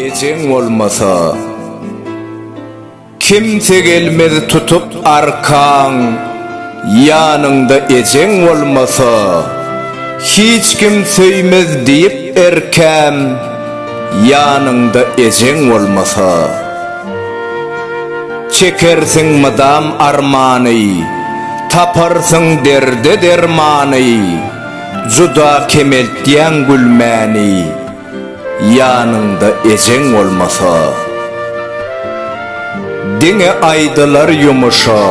Ejeň bolmasa. Kimse gelmez tutup arkaň, Ýanyňda ejeň bolmasa. Hiç kim söýmez diýip erkäm, Ýanyňda ejeň bolmasa. Çekersiň mydam armany, Taparsyň derde dermany, Juda kemeltýäň gülmäni. Ýanyňda ejeň bolmasa. Diňe aýdylar ýumuşa,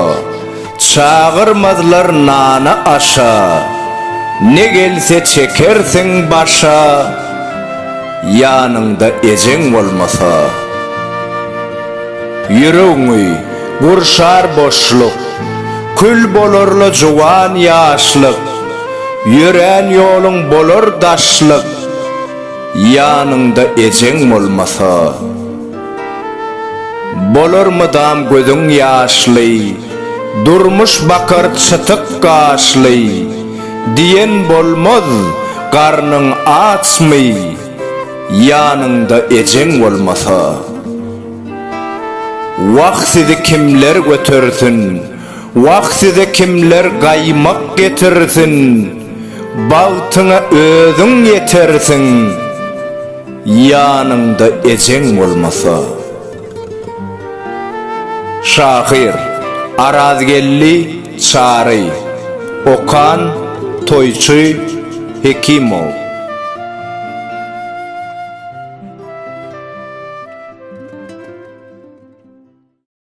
Çagyrmazlar nana-aşa, Ne gelse çekersiň başa, Ýanyňda ejeň bolmasa. Ýüregňi gurşar boşluk, Kül bolar-la juwan ýaşlyk, Ýörän ýoluň bolar daşlyk, Ýanyňda ejeň bolmasa. Bolar mydam gözüň ýaşly, Durmuş bakar çytyk gaşly, Diýen bolmaz, garnyň açmy, Ýanyňda ejeň bolmasa. Wah sizi kimler götersin, Wah size kimler gaýmak getirsin, Bagtyňa özüň ýetersiň, Ýanyňda ejeň bolmasa. Şahyr, Arazgeldi Çary, Okan, Toýçy Hekimow.